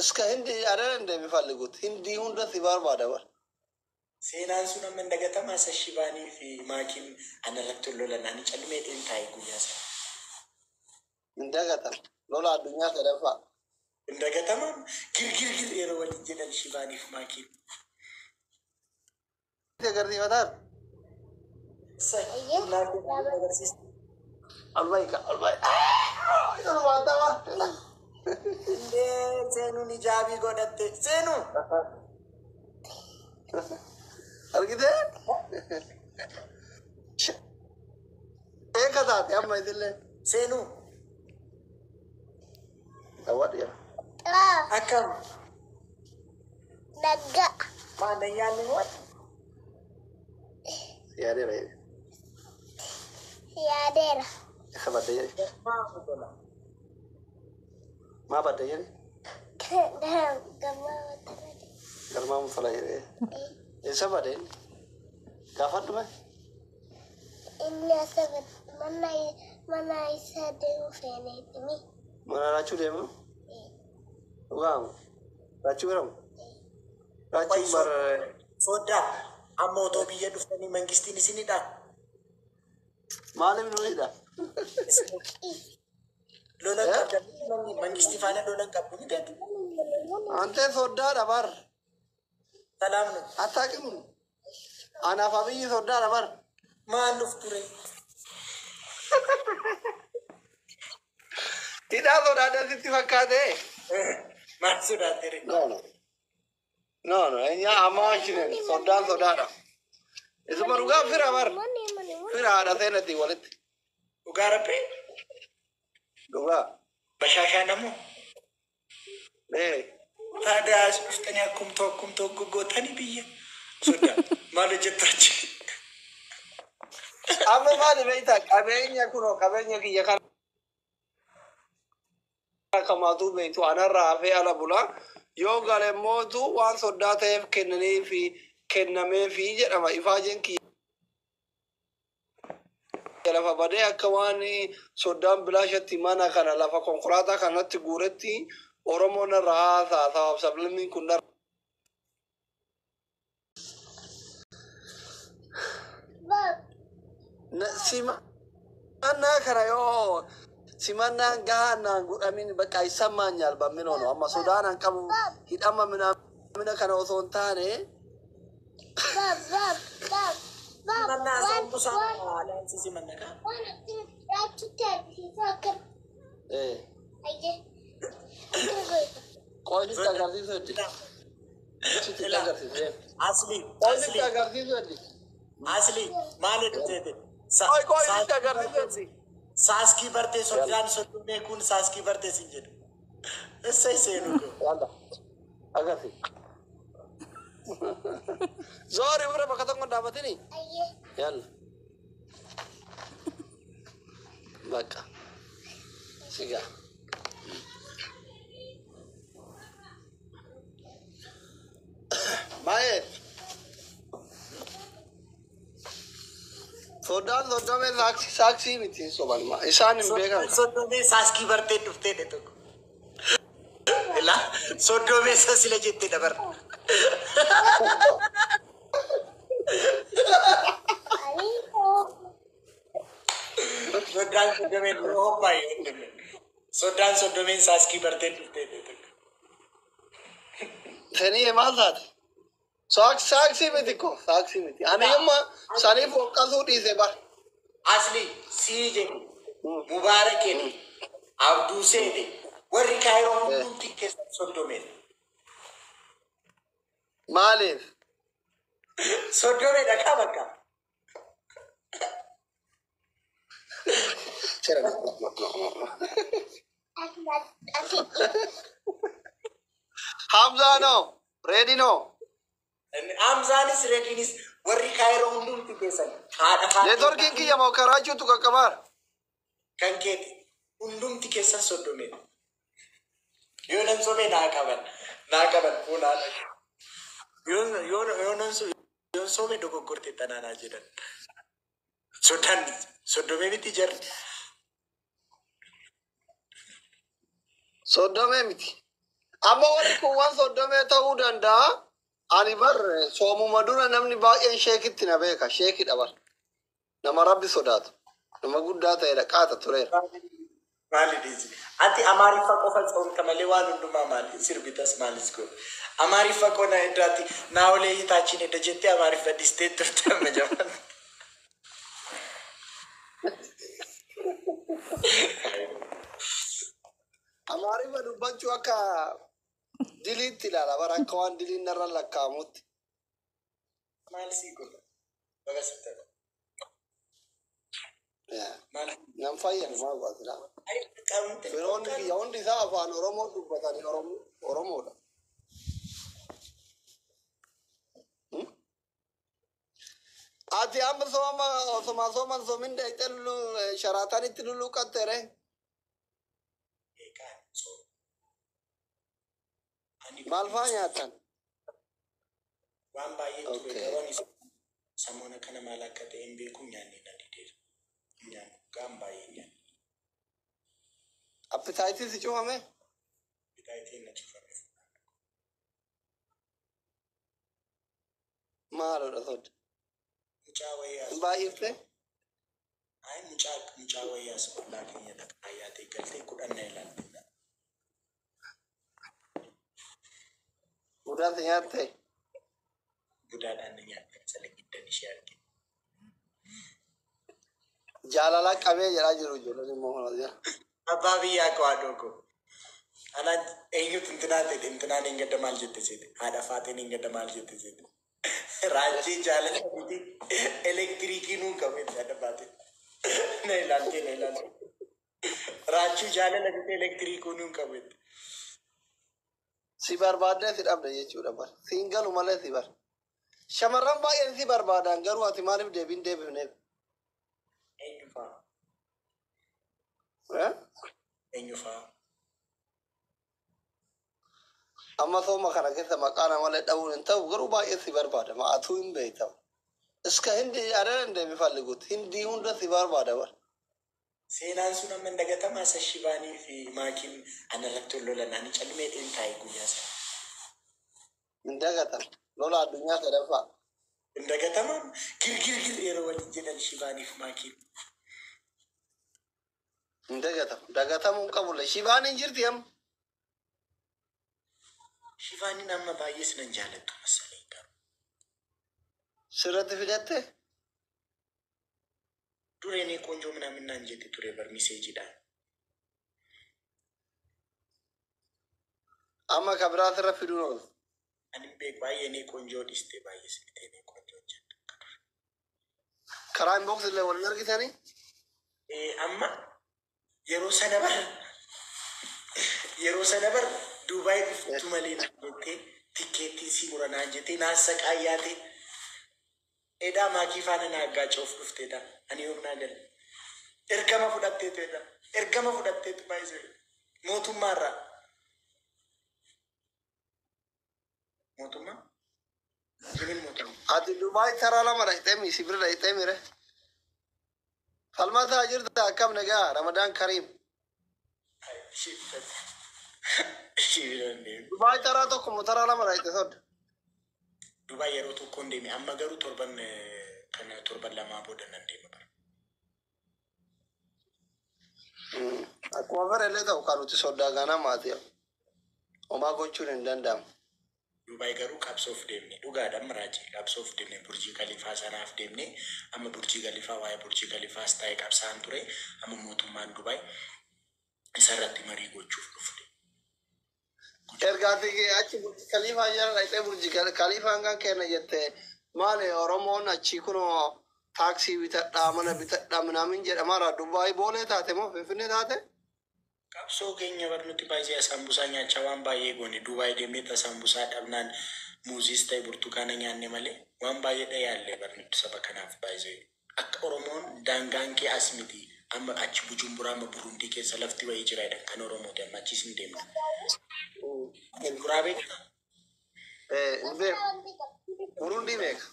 እስከ ህንድ አይደል እንደሚፈልጉት ህንዲ hunda si barbaada bar. Seenaan sun amma hin dagatamaa isa Shibaanii fi Maakiin anarratti ol lolan ani calmee dheen taa'e guyyaa sana. Hin dagatan. Lola addunyaa sadaffaa. Hin dagatamaa girgirgir yeroo waliin jedhan Shibaanii fi Maakiin. Agarsiifataan. Humnaa kee agarsiisa. Ol bahi ol bahi. Ulfaatama. Indee seenuun ijaabii godhatte seenuu. Argitee? Eeka taate amma isillee. Seenuu Hawwadhu jira. Akkam Nagaa. Maal nyaanni moo? Yaadeera jedhe. Yaadeera. Isa badde jedhe. Maafu tola. Maa badde jedhe? Gammaa wanta. Galmaa tola jedhe. Isa badde inni? Gaafadhu mee? Inni asaba mana isaa deemuu feeneetimi. Mana Raachuu deemu? Dhugaamu? Raachuu biramu? Raachuun bar Sooddaa amma otoo biyya dhuftanii mangistiin isinidha. Maaliif nu hidha? Lola qabdan mangistii faana lola qabdu ni gadi. Antee soddaadha bar. Salaam nu. Attaaqim. Anaaf Abiyyi soddaadha bar. Maal nuuf ture? Hidhaa sodaadha sitti fakkaate. Maal sodaatte? No, no. No, no. Enya ammaa soddaan sodaadha. Isuma dhugaa fira bar. Fira haadha seenatii walitti. Dhugaa rabbee? Dhugaa. Bashaashaa namoo? Ee. Taadiyaa as dhuftanii akkum tokko tokko gootanii biyya. Sodaa maal hojjettu achi? Amma maali beektaa qabeenya kunoo qabeenya kiyya kana kamaatu beektu anarraa hafee ala bulaa yoo gale mootu waan soddaa ta'eef kennaniifi kennameefi jedhama ifaajeen kiyya lafa badee akka waan soddaan bilaashatti mana kana lafa konkolaataa kanatti guuretti Oromoon irraa haasaa sabaaf sablammiin kun simannaa kana yoo simannaan gahaa naan godhamin bakka ይሰማኛል በምን ሆነው amma sodaan an qabu hidhama minamina kana osoo hin taane Simannaa sambusaa alaansi simanna kaa. Waan raachutti argisiisu akkam. Ayyee. Qoy sitti agarsiisu heddi. Sitti agarsiisu. Asli. Qoy sitti agarsiisu heddi. Asli maal heddu? Qoy qoy sitti agarsiisu heddi. Saaskii bartee soddaan soddomee kun saaskii bartee sin jedhu. Essay seenuu koo. Yalla. Agarsiisi. Zoori bira bakka tokko dhaabatini. Ayyee. Yalla. Bakka. Sigaa. Maayee. Soddaan soddomee saaksii saaksii miti soban isaan hin beekan. Soddomee saaskii bartee dhuftee dhe tokko. Ilaa soddomee sasila jettee dabarra. Soddaan soddomeen hobbaaye hundumee. Soddaan soddomeen saaskii bartee dhuftee dhe tokko. Sanii maal taate? Saaksii miti ko saaksii miti. Ani amma saniif hoqqasuu dhiise bar. Asli sii jedhu Mubaarak jedhe Abduusee jedhe warri Kaayiroo hundumti keessatti soddomeedha. Maaliif? Soddomeedha kaa bakka. Hamzaa noo reedi noo. Hamzaanis reediinis warri Kaayiroo hundumti keessan haadha haadha. Neetworkiin kiyya moo karaachuutu qaqqabaara. Kan keeti hundumti keessan soddomeedha. Yoo nan sobee naa qaban naa qaban fuula haadha. Yoo yoo yoo nan yoo sobee dogoggorte tanaanaa jedhan. Soddaan soddomee miti jarri. Soddomee miti. Amma warri kun waan soddomee ta'uu danda'a. Ani bar soomuma dura namni baay'een sheekitti na beeka. Sheekidha bar. Nama Rabbi sodaatu. Nama guddaa ta'edha qaata tureera. Maali dhiisi? Ati Amaariffa qofa tsoomta malee waan hundumaa maali? Sirbitas maalis godhu. Amaariffa qona irraatti naa'olee hitaachiin edda jettee Amaariffa dhistee turte amma jaban. Amaariffa dubbachuu akka diliitti ilaala bara akka waan diliin narra lakkaa'amutti. Maal sii godha? Baga sitti haqa. Maal? Nan fayyadu maal godha? Ay, qaamni Firoonni kiyya hundi isaa afaan Oromoo dubbatanii Oromoodha. Ati amma sooma osoma sooman soomin dheeyxee lulu sharaatanitti luluqattere. Eegaan sooma. Ani Maal faa nyaattan? Waan baay'ee ture Okay. garuu ani samoona kana maal akka ta'e hin beeku, nyaanni na dideera. Nyaanni gaan baay'ee nyaanni. Appetite si cufame? Appetite na cufame. Maalodha sodda? Mucaa wayii as. Hin baay'ifte? Ay, mucaa wayii as ollaa keenya takka yaatee galtee 10 na ilaalte. Budaan si nyaatte? Budaadhaan na nyaatte sala giddan ishee arge. Jaalala qabee jedhaa jiru ijoolleen immoo kana jira. Abbaa biyyaa koo haadhoo koo. Anaan eenyutu intinaa ta'e intinaan hin gadda maal jette seete, haadha faateen hin gadda maal jette seete. Raajii jaalala miti elektiriikii nuun qabu itti haadha faateen. Na ilaaltee na ilaalte. Raachuu jaalala miti elektiriikii nuun qabu itti. Si barbaaddee si dhabde jechuudha bar. Siin galu malee si bar. Shamarran baay'een si barbaadan garuu ati maaliif deebiin deebifneef? Eenyu faa? Eh? Eenyu faa? Amma sooma kana keessa maqaa namalee dhabuun hin ta'u, garuu baay'ee si barbaada. Ma'atuu hin beektamu. Iska hindi adana hin deemi hindii hunda si barbaada bar. Seenaan sun amma hin dagatamaa, isa Shibaanii fi Maakiin anarratti ol lolan, ani calmee dheen taa'e guyyaa sana. Hin dagatan. Lola addunyaa sadaffaa. Hin dagatamaa, girgirgir yeroo waliin jedhan Shibaanii fi Maakiin. Hin dagatamu. Dagatamuu hin qabullee. Shibaan hin jirti amma. Shibaaniin amma baay'ees nan jaalattu masalee garuu. Sirratti fidatte? Dura inni ቆንጆ ምናምን naan jette ture bar miseejiidhaan. Amma ka biraa sirra fiduun oolu. Ani hin beeku, baay'ee nee ቆንጆ dhiste, baay'ee siltee nee ቆንጆ jettu. Karaa inbox illee waliin argitanii? Amma yeroo sana bar Duubaay dhuftu malee naan jettee, tikkeettii si mura naan jettee naan saqaayyaate. Edaa maakii faana naa aggaacoof dhufteedha. Ani yoom naa gale. Ergama fudhatteetu edha. Ergama fudhatteetu baay'isee. Mootummaarraa. Mootummaa? Jimin mootummaa. Ati Dubaay taraa lama dhaqxee mi si bira dhaqxee mire? Falmataa jirta, akkam nagaa, Ramadaan Kariim. Ishee bitate. Ishee bira hin deemu. Dubaay taraa tokko moo taraa lama dhaqxe sodda? Dubaay yeroo tokko hin deeme, amma garuu torban kana torban lamaa booda nan deema bara. Akkuma fedhe ta'u kan nuti soddaa ganamaati. Homaa gochuun hin danda'amu. Dubaay garuu qabsoof deemne, dhugaadha amma raajii qabsoof deemne, Burjii Kalifaa sanaaf deemne. Amma Burjii Kalifaa, waa'ee Burjii Kalifaas ta'e qabsaan ture, amma mootummaan Dubaay isarratti marii gochuuf dhufne. Erga ati achi Burji Kalifaa jala dhaqxee Burji Kalifaan kan kenna jette maali, Oromoon achi kunoo taaksii bitadhaa, mana bitadhaa minaamin jedhamaara, Dubaay boolee taate moo Finfinnee taate? Qabsoo keenya bar nuti baay'ee asaambusaa nyaachaa waan baay'ee goone. Dubaay deemnee asaambusaa dhabnaan muuziis ta'e burtukaana nyaanne malee waan baay'eedha yaallee bar nuti saba kanaaf baay'ee. Akka Oromoon daangaan kee as miti, amma achi Bujumburaa amma Burundii keessa lafti wayii jira jedhan, kan Oromooti, amma achis hin deemne. Bujumburaa beektaa? Hin beeku. Burundii beeka.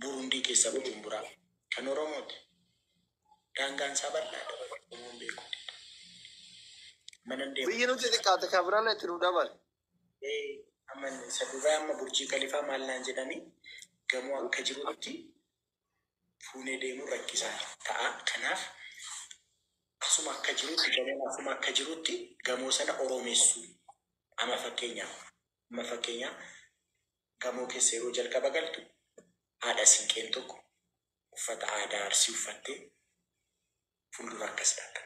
Burundii keessa Bujumburaa kan Oromooti. Daangaan isaa bal'aadha, Oromoon beeku. Mana hin deemu. Biyyi nuti xiqqaate kan biraallee itti nu dabale. Amma isa duraa amma Burjii Kalifaa maal naan jedhanii gamoo akka jirutti fuunee deemuun rakkisaa ta'a. Kanaaf asuma akka jirutti gamoon asuma akka jirutti gamoo sana oromeessuu. Amma fakkeenyaaf gamoo keessa yeroo jalqaba galtu haadha siinqeen tokko uffata aadaa Arsii uffattee fuuldura akkas dhaabbata.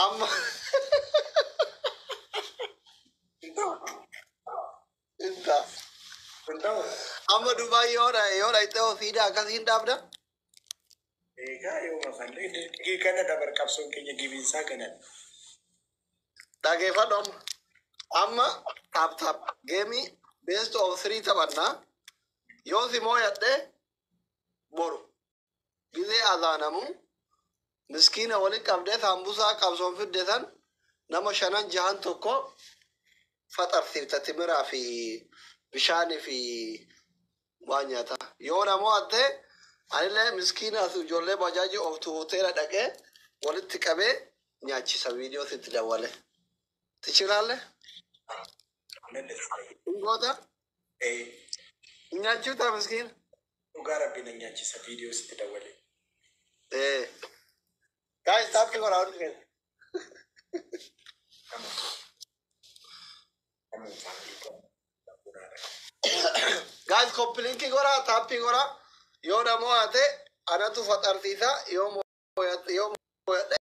Amma inta Kun ta'u amma Dubaay yoo dhayxee ofiidha akkasiin dhaabda. Egaa yoo mafallee kana dabar qabsoon keenya gibiinsaa kanadha. Dhageeffadhu amma. Amma tap tap game best of three taphannaa. Yoo si mooyadhe boru gizee azaanamu miskiina waliin qabdee saambusaa qabsoon fidde san nama shanan jahan tokko faxarsiifta timiraa fi bishaanii fi waan nyaataa. Yoo namoo addee anillee miskiina as ijoollee bajaajii ooftu hoteela dhaqee walitti qabee nyaachisa viidiyoo sitti dawwale. Tichilaalle? Goota? Nyaachuuta miskiina? Dhugaa rabbi na nyaachisa viidiyoo sitti dawwale. Eh. Guys, tap godhaa hundi keessa. Come on, family. Guys, copy link godhaa, tap godhaa. Yoo namoo haate anatu faxarsiisa yoo mooyadhe yoo mooyadhe.